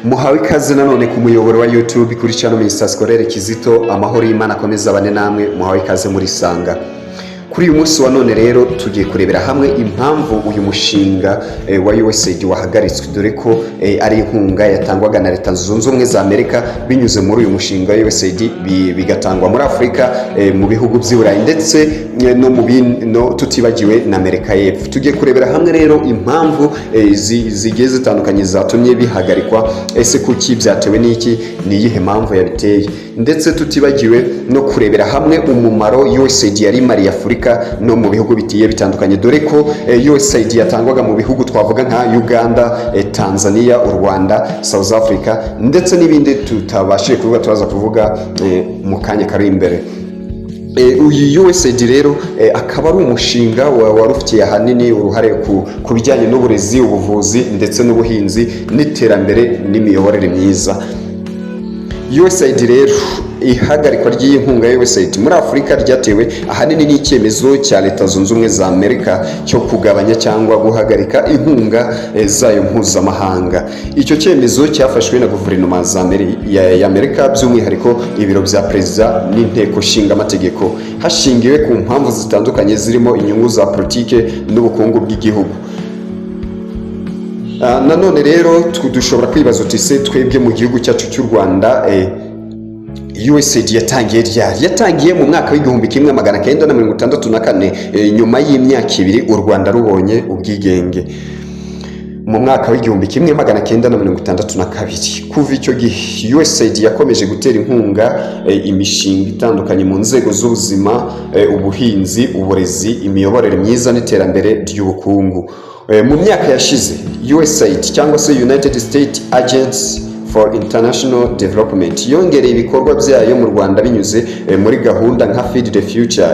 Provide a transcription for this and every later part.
Muhawe ikaze nanone ku muyoboro wa YouTube kuri channel Mr Scolaire Kizito. Amahoro y'Imana akomeza abane namwe. Muhawe ikaze muri Sanga. Kuri uyu munsi wa none rero tugiye kurebera hamwe impamvu uyu mushinga wa USAID wahagaritswe, dore ko ari inkunga yatangwaga na Leta Zunze Ubumwe za Amerika binyuze muri uyu mushinga wa USAID, bigatangwa muri Afurika, mu bihugu by'i Burayi ndetse no mu no tutibagiwe na Amerika y'Epfo. Tugiye kurebera hamwe rero impamvu zigiye zitandukanye zatumye bihagarikwa. Ese kuki? Byatewe n'iki? Ni iyihe mpamvu yabiteye? Ndetse tutibagiwe no kurebera hamwe umumaro USAID yari imariye Afurika no mu bihugu bigiye bitandukanye, dore ko USAID yatangwaga mu bihugu twavuga nka Uganda, Tanzania, u Rwanda, South Africa ndetse n'ibindi tutabashije kuvuga, turaza kuvuga mu kanya kari imbere. Uyu USAID rero akaba ari umushinga wari ufitiye ahanini uruhare ku bijyanye n'uburezi, ubuvuzi ndetse n'ubuhinzi n'iterambere n'imiyoborere myiza. USAID rero, ihagarikwa ry'iyi nkunga ya USAID muri Afurika ryatewe ahanini n'icyemezo cya Leta Zunze Ubumwe za Amerika cyo kugabanya cyangwa guhagarika inkunga zayo mpuzamahanga. Icyo cyemezo cyafashwe na guverinoma ya Amerika, by'umwihariko ibiro bya perezida n'inteko nshingamategeko, hashingiwe ku mpamvu zitandukanye zirimo inyungu za politike n'ubukungu bw'igihugu. Nanone rero dushobora kwibaza uti: se twebwe mu gihugu cyacu cy'u Rwanda USAID yatangiye ryari? Yatangiye mu mwaka w'1964, nyuma y'imyaka 2 u Rwanda rubonye ubwigenge mu mwaka w'1962. Kuva icyo gihe USAID yakomeje gutera inkunga imishinga itandukanye mu nzego z'ubuzima, ubuhinzi, uburezi, imiyoborere myiza n'iterambere ry'ubukungu. Mu myaka yashize USAID cyangwa se United States Agency for International Development yongereye ibikorwa byayo mu Rwanda binyuze muri gahunda nka Feed the Future,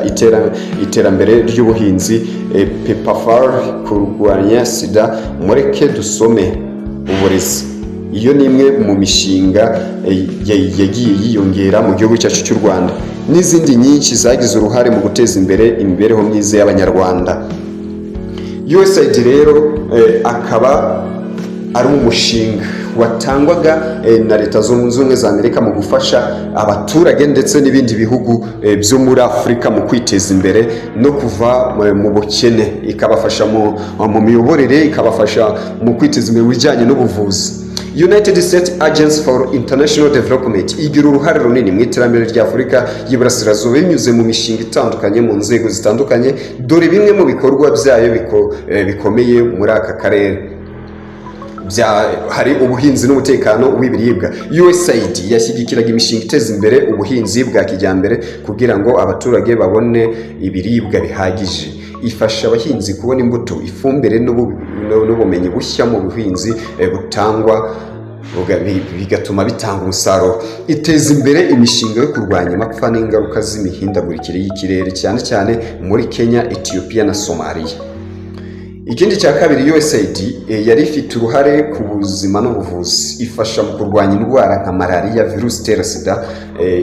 iterambere ry'ubuhinzi, PEPFAR, kurwanya sida, Mureke Dusome, uburezi. Iyo ni imwe mu mishinga yagiye yiyongera mu gihugu cyacu cy'u Rwanda, n'izindi nyinshi zagize uruhare mu guteza imbere imibereho myiza y'Abanyarwanda. USAID rero akaba ari umushinga watangwaga na Leta Zunze Ubumwe za Amerika mu gufasha abaturage ndetse n'ibindi bihugu byo muri Afurika mu kwiteza imbere no kuva mu bukene, ikabafasha mu miyoborere, ikabafasha mu kwiteza imbere mu bijyanye n'ubuvuzi. United States Agency for International Development igira uruhare runini mu iterambere rya Afurika y'Iburasirazuba binyuze mu mishinga itandukanye mu nzego zitandukanye. Dore bimwe mu bikorwa byayo bikomeye muri aka karere. Bya hari ubuhinzi n'umutekano w'ibiribwa. USAID yashyigikiraga imishinga iteza imbere ubuhinzi bwa kijyambere kugira ngo abaturage babone ibiribwa bihagije. Ifasha abahinzi kubona imbuto, ifumbire n'ubumenyi bushya mu buhinzi butangwa bigatuma bitanga umusaruro. Iteza imbere imishinga yo kurwanya amapfa n'ingaruka z'imihindagurikire y'ikirere, cyane cyane muri Kenya, Ethiopia na Somalia. Ikindi cya kabiri, USAID yari ifite uruhare ku buzima n'ubuvuzi. Ifasha mu kurwanya indwara nka malariya, virusi itera sida,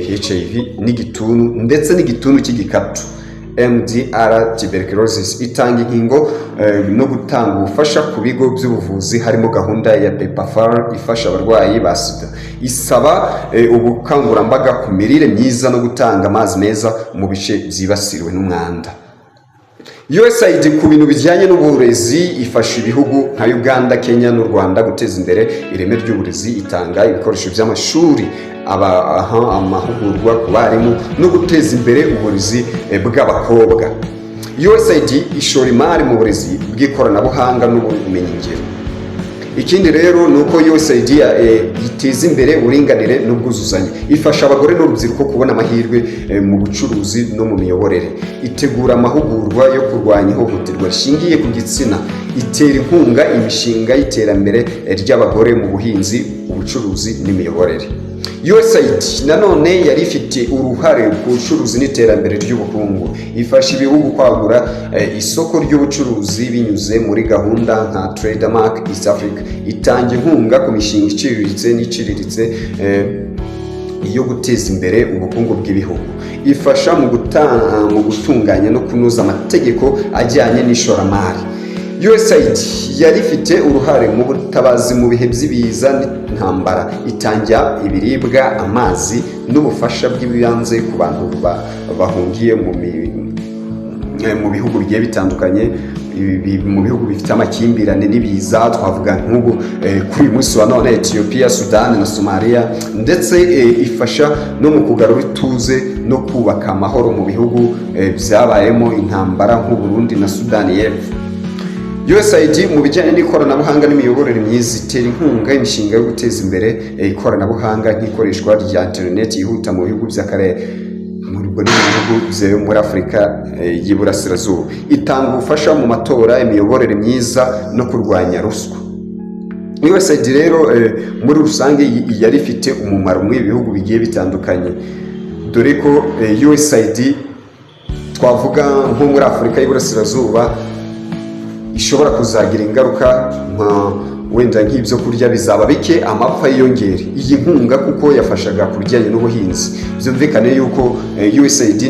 HIV n'igituntu ndetse n'igituntu cy'igikatu, MDR tuberculosis. Itanga inkingo no gutanga ubufasha ku bigo by'ubuvuzi, harimo gahunda ya PEPFAR ifasha abarwayi ba sida. Isaba ubukangurambaga ku mirire myiza no gutanga amazi meza mu bice byibasiriwe n'umwanda. USAID ku bintu bijyanye n'uburezi ifasha ibihugu nka Uganda, Kenya n'u Rwanda guteza imbere ireme ry'uburezi. Itanga ibikoresho by'amashuri, amahugurwa ku barimu no guteza imbere uburezi bw'abakobwa. USAID ishora imari mu burezi bw'ikoranabuhanga n'ubumenyingiro. Ikindi rero ni uko USAID iteza imbere uburinganire n'ubwuzuzanye. Ifasha abagore n'urubyiruko kubona amahirwe mu bucuruzi no mu miyoborere. Itegura amahugurwa yo kurwanya ihohoterwa rishingiye ku gitsina. Itera inkunga imishinga y'iterambere ry'abagore mu buhinzi, ubucuruzi n'imiyoborere. USAID nanone yari ifite uruhare ku bucuruzi n'iterambere ry'ubukungu. Ifasha ibihugu kwagura isoko ry'ubucuruzi binyuze muri gahunda nka Trademark East Africa. Itanga inkunga ku mishinga iciriritse n'iciriritse yo guteza imbere ubukungu bw'ibihugu. Ifasha mu gutunganya no kunoza amategeko ajyanye n'ishoramari. USAID yari ifite uruhare mu butabazi mu bihe by'ibiza n'intambara, itangira ibiribwa, amazi n'ubufasha bw'ibanze ku bantu bahungiye mu bihugu bigiye bitandukanye, mu bihugu bifite amakimbirane n'ibiza. Twavuga nk'ubu kuri uyu munsi wa none Ethiopia, Sudan na Somalia. Ndetse ifasha no mu kugarura ituze no kubaka amahoro mu bihugu byabayemo intambara nk'u Burundi na Sudani y'Epfo. USAID mu bijyanye n'ikoranabuhanga n'imiyoborere myiza itera inkunga imishinga yo guteza imbere ikoranabuhanga, nk'ikoreshwa rya interineti yihuta mu bihugu by'akarere, mu bihugu byo muri Afurika y'Iburasirazuba. Itanga ubufasha mu matora, imiyoborere myiza no kurwanya ruswa. USAID rero muri rusange yari ifite umumaro muri ibi bihugu bigiye bitandukanye, dore ko USAID twavuga nko muri Afurika y'Iburasirazuba ishobora kuzagira ingaruka, nka wenda nk'ibyo kurya bizaba bike, amapfa yiyongere. Iyi nkunga kuko yafashaga ku bijyanye n'ubuhinzi. Byumvikane yuko USAID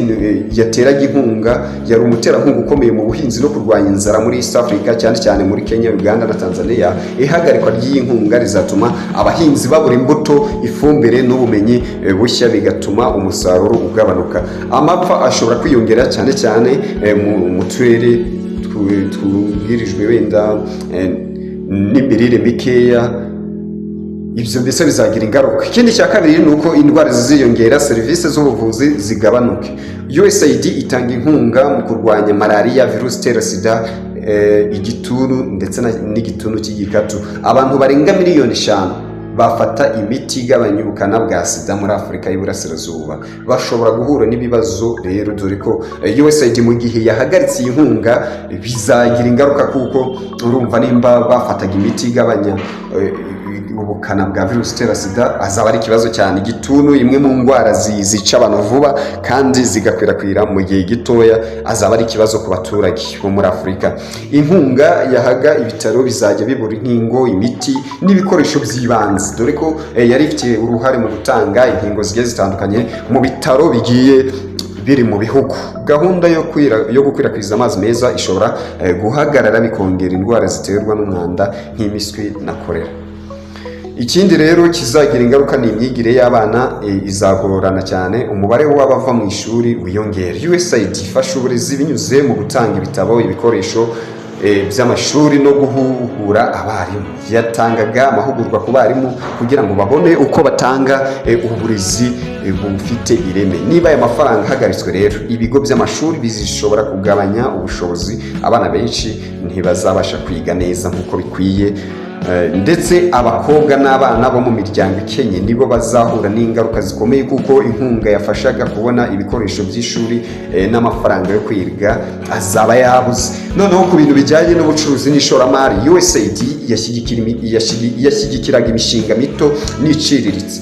yateraga inkunga, yari umuterankunga ukomeye mu buhinzi no kurwanya inzara muri East Africa, cyane cyane muri Kenya, Uganda na Tanzania. Ihagarikwa ry'iyi nkunga rizatuma abahinzi babura imbuto, ifumbire n'ubumenyi bushya, bigatuma umusaruro ugabanuka. Amapfa ashobora kwiyongera, cyane cyane mu turere twugarijwe wenda n'imirire mikeya. Ibyo mbese bizagira ingaruka. Ikindi cya kabiri ni uko indwara ziziyongera, serivisi z'ubuvuzi zigabanuke. USAID itanga inkunga mu kurwanya malariya, virusi itera sida, igituntu ndetse n'igituntu cy'igikatu. Abantu barenga miliyoni 5 bafata imiti igabanya ubukana bwa sida muri Afurika y'Iburasirazuba bashobora guhura n'ibibazo rero, dore ko USAID mu gihe yahagaritse iyi nkunga bizagira ingaruka, kuko urumva nimba bafataga imiti igabanya ubukana bwa virusi itera sida, azaba ari ikibazo cyane. Igituntu, imwe mu ndwara zica abantu vuba kandi zigakwirakwira mu gihe gitoya, azaba ari ikibazo ku baturage bo muri Afurika. Inkunga yahaga ibitaro bizajya bibura inkingo, imiti n'ibikoresho by'ibanze, dore ko yari ifite uruhare mu gutanga inkingo zigiye zitandukanye mu bitaro bigiye biri mu bihugu. Gahunda yo gukwirakwiza amazi meza ishobora guhagarara, bikongera indwara ziterwa n'umwanda nk'impiswi na korera. Ikindi rero kizagira ingaruka ni imyigire y'abana izagorana cyane, umubare w'abava mu ishuri wiyongera. USAID ifasha uburezi binyuze mu gutanga ibitabo, ibikoresho by'amashuri no guhugura abarimu. Yatangaga amahugurwa ku barimu kugira ngo babone uko batanga uburezi bufite ireme. Niba aya mafaranga ahagaritswe rero, ibigo by'amashuri bizishobora kugabanya ubushobozi, abana benshi ntibazabasha kwiga neza nk'uko bikwiye. Ndetse abakobwa n'abana bo mu miryango ikennye nibo bazahura n'ingaruka zikomeye, kuko inkunga yafashaga kubona ibikoresho by'ishuri n'amafaranga yo kwiga azaba yabuze. Noneho ku bintu bijyanye n'ubucuruzi n'ishoramari, USAID yashyigikiraga imishinga mito n'iciriritse,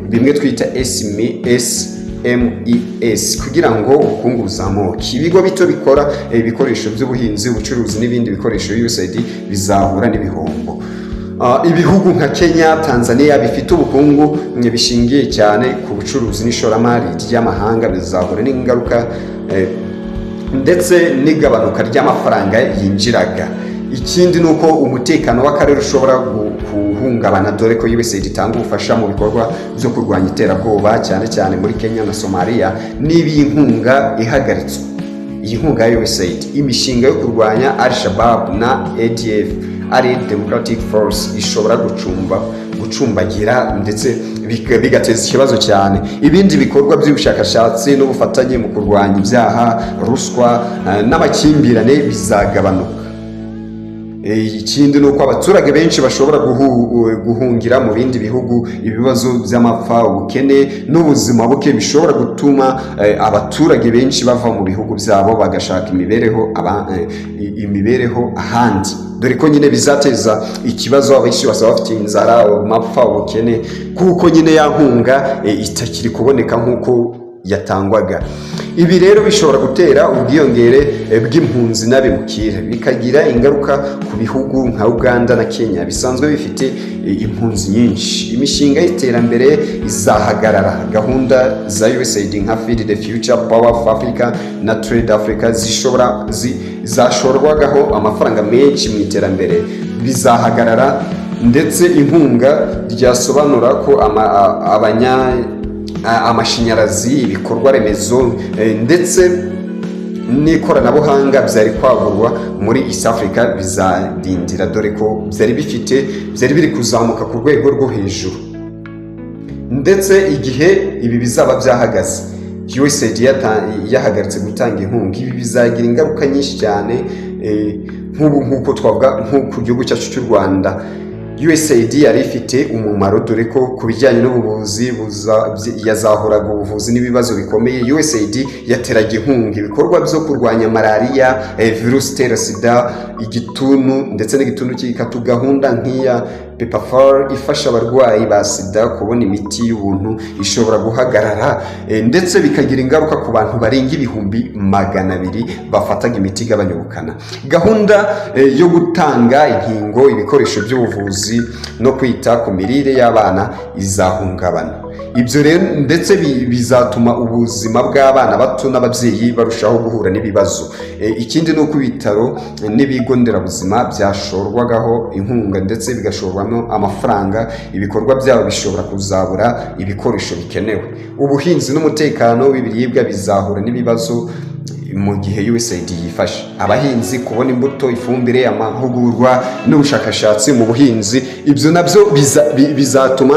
bimwe twita SMEs, kugira ngo ubukungu buzamuke. Ibigo bito bikora ibikoresho by'ubuhinzi, ubucuruzi n'ibindi bikoresho USAID bizahura n'ibihombo. Ibihugu nka Kenya, Tanzania bifite ubukungu bishingiye cyane ku bucuruzi n'ishoramari ry'amahanga bizahura n'ingaruka ndetse n'igabanuka ry'amafaranga yinjiraga. Ikindi ni uko umutekano w'akarere ushobora guhungabana, dore ko USAID itanga ubufasha mu bikorwa byo kurwanya iterabwoba, cyane cyane muri Kenya na Somalia. Niba iyi nkunga ihagaritswe, iyi nkunga ya USAID, imishinga yo kurwanya Al Shabaab na ADF, Allied Democratic Force, ishobora gucumbagira ndetse bigateza ikibazo cyane. Ibindi bikorwa by'ubushakashatsi n'ubufatanye mu kurwanya ibyaha, ruswa n'amakimbirane bizagabanuka. Ikindi ni uko abaturage benshi bashobora guhungira mu bindi bihugu. Ibibazo by'amapfa, ubukene n'ubuzima buke bishobora gutuma abaturage benshi bava mu bihugu byabo bagashaka imibereho ahandi, dore ko nyine bizateza ikibazo. Abenshi basaba bafite inzara, amapfa, ubukene, kuko nyine ya nkunga itakiri kuboneka nk'uko yatangwaga. Ibi rero bishobora gutera ubwiyongere bw'impunzi n'abimukira, bikagira ingaruka ku bihugu nka Uganda na Kenya bisanzwe bifite impunzi nyinshi. Imishinga y'iterambere izahagarara. Gahunda za USAID nka Feed the Future, Power of Africa na Trade Africa zishobora zashorwagaho amafaranga menshi mu iterambere bizahagarara, ndetse inkunga ryasobanura ko amashanyarazi, ibikorwa remezo ndetse n'ikoranabuhanga byari kwagurwa muri East Africa bizadindira, dore ko byari biri kuzamuka ku rwego rwo hejuru. Ndetse igihe ibi bizaba byahagaze, USAID yahagaritse gutanga inkunga, ibi bizagira ingaruka nyinshi cyane. Nk'ubu nk'uko twavuga nko ku gihugu cyacu cy'u Rwanda, USAID yari ifite umumaro, dore ko ku bijyanye n'ubuvuzi yazahuraga ubuvuzi n'ibibazo bikomeye. USAID yateraga inkunga ibikorwa byo kurwanya malariya, virusi itera sida, igituntu ndetse n'igituntu cy'igikatu. Gahunda nk'iya PEPFAR ifasha abarwayi ba sida kubona imiti y'ubuntu ishobora guhagarara, ndetse bikagira ingaruka ku bantu barenga 200,000 bafataga imiti igabanya ubukana. Gahunda yo gutanga inkingo, ibikoresho by'ubuvuzi no kwita ku mirire y'abana izahungabana. Ibyo rero ndetse bizatuma ubuzima bw'abana bato n'ababyeyi barushaho guhura n'ibibazo. Ikindi ni uko ibitaro n'ibigo nderabuzima byashorwagaho inkunga ndetse bigashorwamo amafaranga, ibikorwa byabo bishobora kuzabura ibikoresho bikenewe. Ubuhinzi n'umutekano w'ibiribwa bizahura n'ibibazo mu gihe USAID yifashe. Abahinzi kubona imbuto, ifumbire, amahugurwa n'ubushakashatsi mu buhinzi, ibyo nabyo bizatuma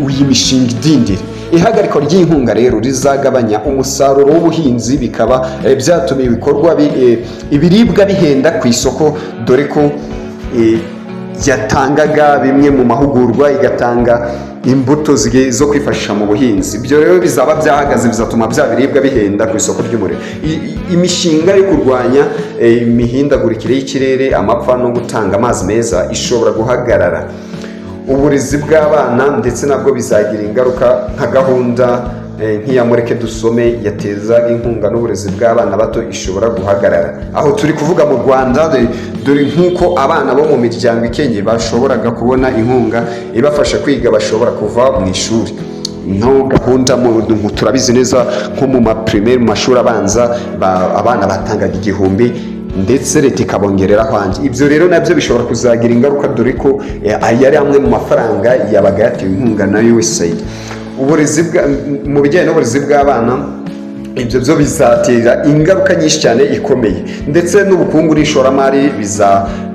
iyi mishinga idindira. Ihagarikwa ry'inkunga rero rizagabanya umusaruro w'ubuhinzi, bikaba byatuma ibikorwa ibiribwa bihenda ku isoko, dore ko yatangaga bimwe mu mahugurwa, igatanga imbuto zo kwifashisha mu buhinzi. Ibyo rero bizaba byahagaze, bizatuma bya biribwa bihenda ku isoko ry'umurimo. Imishinga yo kurwanya imihindagurikire y'ikirere, amapfa no gutanga amazi meza ishobora guhagarara. Uburezi bw'abana ndetse nabwo bizagira ingaruka, nka gahunda nk'iya Mureke Dusome yatezaga inkunga n'uburezi bw'abana bato ishobora guhagarara. Aho turi kuvuga mu Rwanda, dore nk'uko abana bo mu miryango ikennye bashoboraga kubona inkunga ibafasha kwiga bashobora kuva mu ishuri. No gahunda turabizi neza, nko mu ma primaire, mu mashuri abanza, abana batangaga 1000 ndetse leta ikabongereraho andi. Ibyo rero nabyo bishobora kuzagira ingaruka, dore ko aya ari amwe mu mafaranga yabaga yatewe inkunga na USAID. Uburezi mu bijyanye n'uburezi bw'abana, ibyo byo bizatera ingaruka nyinshi cyane ikomeye, ndetse n'ubukungu n'ishoramari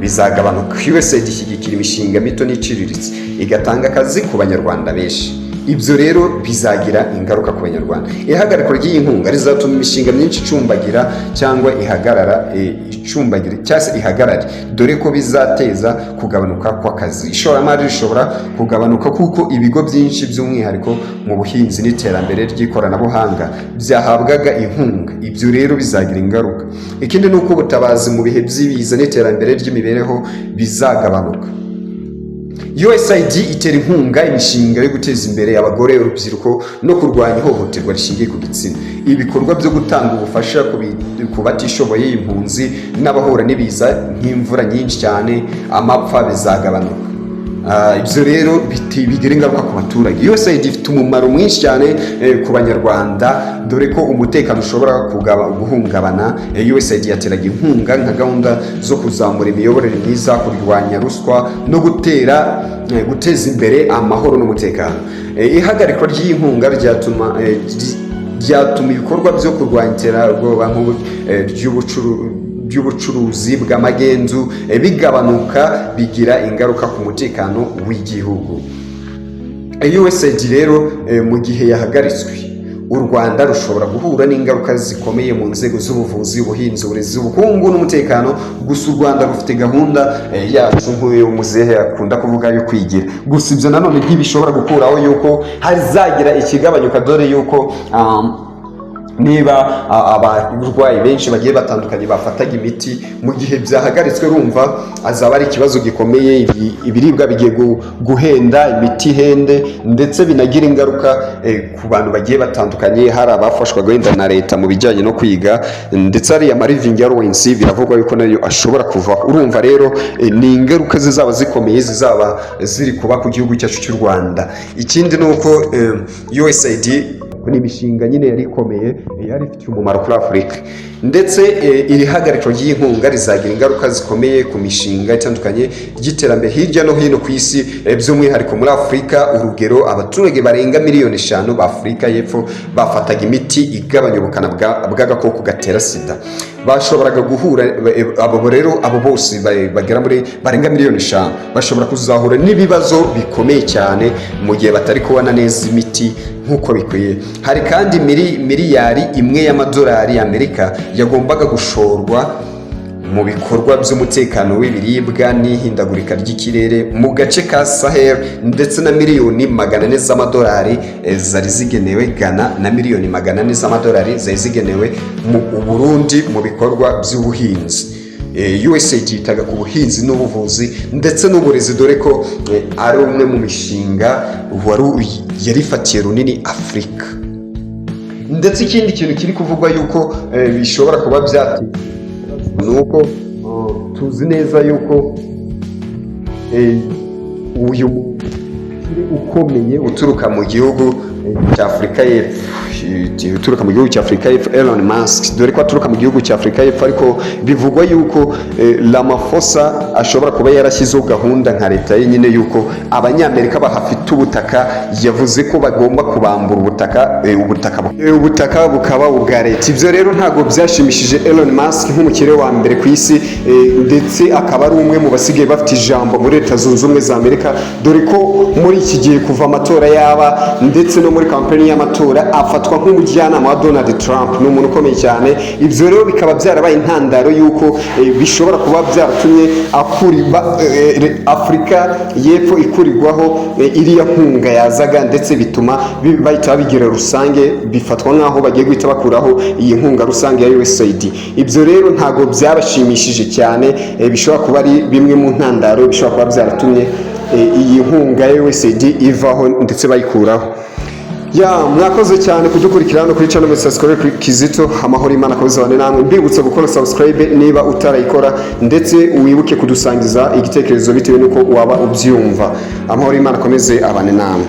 bizagabanuka. USAID ishyigikira imishinga mito n'iciriritse, igatanga akazi ku Banyarwanda benshi. Ibyo rero bizagira ingaruka ku Banyarwanda. Ihagarikwa ry'iyi nkunga rizatuma imishinga myinshi icumbagira cyangwa ihagarara, icumbagira cyangwa se ihagarare, dore ko bizateza kugabanuka kw'akazi. Ishoramari rishobora kugabanuka kuko ibigo byinshi, by'umwihariko mu buhinzi n'iterambere ry'ikoranabuhanga, byahabwaga inkunga. Ibyo rero bizagira ingaruka. Ikindi ni uko ubutabazi mu bihe by'ibiza n'iterambere ry'imibereho bizagabanuka. USAID itera inkunga imishinga yo guteza imbere abagore, urubyiruko no kurwanya ihohoterwa rishingiye ku gitsina. Ibikorwa byo gutanga ubufasha ku batishoboye, impunzi n'abahura n'ibiza nk'imvura nyinshi cyane, amapfa bizagabanuka. Ibyo rero bigira ingaruka ku baturage. USAID ifite umumaro mwinshi cyane ku Banyarwanda, dore ko umutekano ushobora guhungabana. USAID yateraga inkunga nka gahunda zo kuzamura imiyoborere myiza, kurwanya ruswa no guteza imbere amahoro n'umutekano. Ihagarikwa ry'iyi nkunga ryatuma ibikorwa byo kurwanya iterabwoba ry'ubucuruzi bw'amagendu bigabanuka, bigira ingaruka ku mutekano w'igihugu. USAID rero, mu gihe yahagaritswe, u Rwanda rushobora guhura n'ingaruka zikomeye mu nzego z'ubuvuzi, ubuhinzi, uburezi, ubukungu n'umutekano. Gusa u Rwanda rufite gahunda yacu, nk'uyu muzehe akunda kuvuga, yo kwigira. Gusa ibyo nanone ntibishobora gukuraho yuko hazagira ikigabanyuka, dore yuko Niba abarwayi benshi bagiye batandukanye bafataga imiti, mu gihe byahagaritswe urumva azaba ari ikibazo gikomeye. Ibiribwa bigiye guhenda, imiti ihende, ndetse binagira ingaruka ku bantu bagiye batandukanye. Hari abafashwaga wenda na leta mu bijyanye no kwiga, ndetse ariya ma living allowance biravugwa yuko nayo ashobora kuvaho. Urumva rero ni ingaruka zizaba zikomeye zizaba ziri kuba ku gihugu cyacu cy'u Rwanda. Ikindi ni uko USAID ni imishinga nyine yari ikomeye, yari ifitiye umumaro kuri Afurika, ndetse iri hagarikwa ry'inkunga rizagira ingaruka zikomeye ku mishinga itandukanye ry'iterambere hirya no hino ku isi, by'umwihariko muri Afurika. Urugero, abaturage barenga miliyoni 5 ba Afurika y'Epfo bafataga imiti igabanya ubukana bw'agakoko gatera SIDA bashoboraga guhura abo rero, abo bose bagera muri barenga miliyoni 5 bashobora kuzahura n'ibibazo bikomeye cyane mu gihe batari kubona neza imiti nk'uko bikwiye. Hari kandi miliyari 1 y'amadolari y'Amerika yagombaga gushorwa mu bikorwa by'umutekano w'ibiribwa n'ihindagurika ry'ikirere mu gace ka Sahel, ndetse na miliyoni 400 z'amadolari zari zigenewe Ghana na miliyoni 400 z'amadolari zari zigenewe mu Burundi mu bikorwa by'ubuhinzi. USAID yitaga ku buhinzi n'ubuvuzi ndetse n'uburezi, dore ko ari umwe mu mishinga yari ifatiye runini Afurika. Ndetse ikindi kintu kiri kuvugwa yuko bishobora kuba byateye ni uko tuzi neza yuko uyu mukire ukomeye uturuka mu gihugu cya Afurika y'Epfo, uturuka mu gihugu cya Afurika y'Epfo, Elon Musk, dore ko aturuka mu gihugu cya Afurika y'Epfo, ariko bivugwa yuko Ramaphosa ashobora kuba yarashyizeho gahunda nka leta ye nyine yuko Abanyamerika bahafite ubutaka, yavuze ko bagomba kubambura ubutaka, ubutaka bukaba ubwa leta. Ibyo rero ntabwo byashimishije Elon Musk nk'umukire wa mbere ku isi, ndetse akaba ari umwe mu basigaye bafite ijambo muri Leta Zunze Ubumwe za Amerika, dore ko muri iki gihe kuva amatora yaba ndetse no muri kampani y'amatora afatwa nk'umujyanama wa Donald Trump. Ni umuntu ukomeye cyane. Ibyo rero bikaba byarabaye intandaro y'uko bishobora kuba byaratumye Afurika y'Epfo ikurirwaho iriya nkunga yazaga, ndetse bituma bahita babigira rusange, bifatwa nk'aho bagiye guhita bakuraho iyi nkunga rusange ya USAID. Ibyo rero ntabwo byabashimishije cyane, bishobora kuba ari bimwe mu ntandaro bishobora kuba byaratumye iyi nkunga ya USAID ivaho ndetse bayikuraho. Ya, mwakoze cyane kudukurikira hano kuri channel Mr. Score kuri Kizito. Amahoro y'Imana akomeze abane namwe. Mbibutsa gukora subscribe niba utarayikora, ndetse wibuke kudusangiza igitekerezo bitewe n'uko waba ubyumva. Amahoro y'Imana akomeze abane namwe.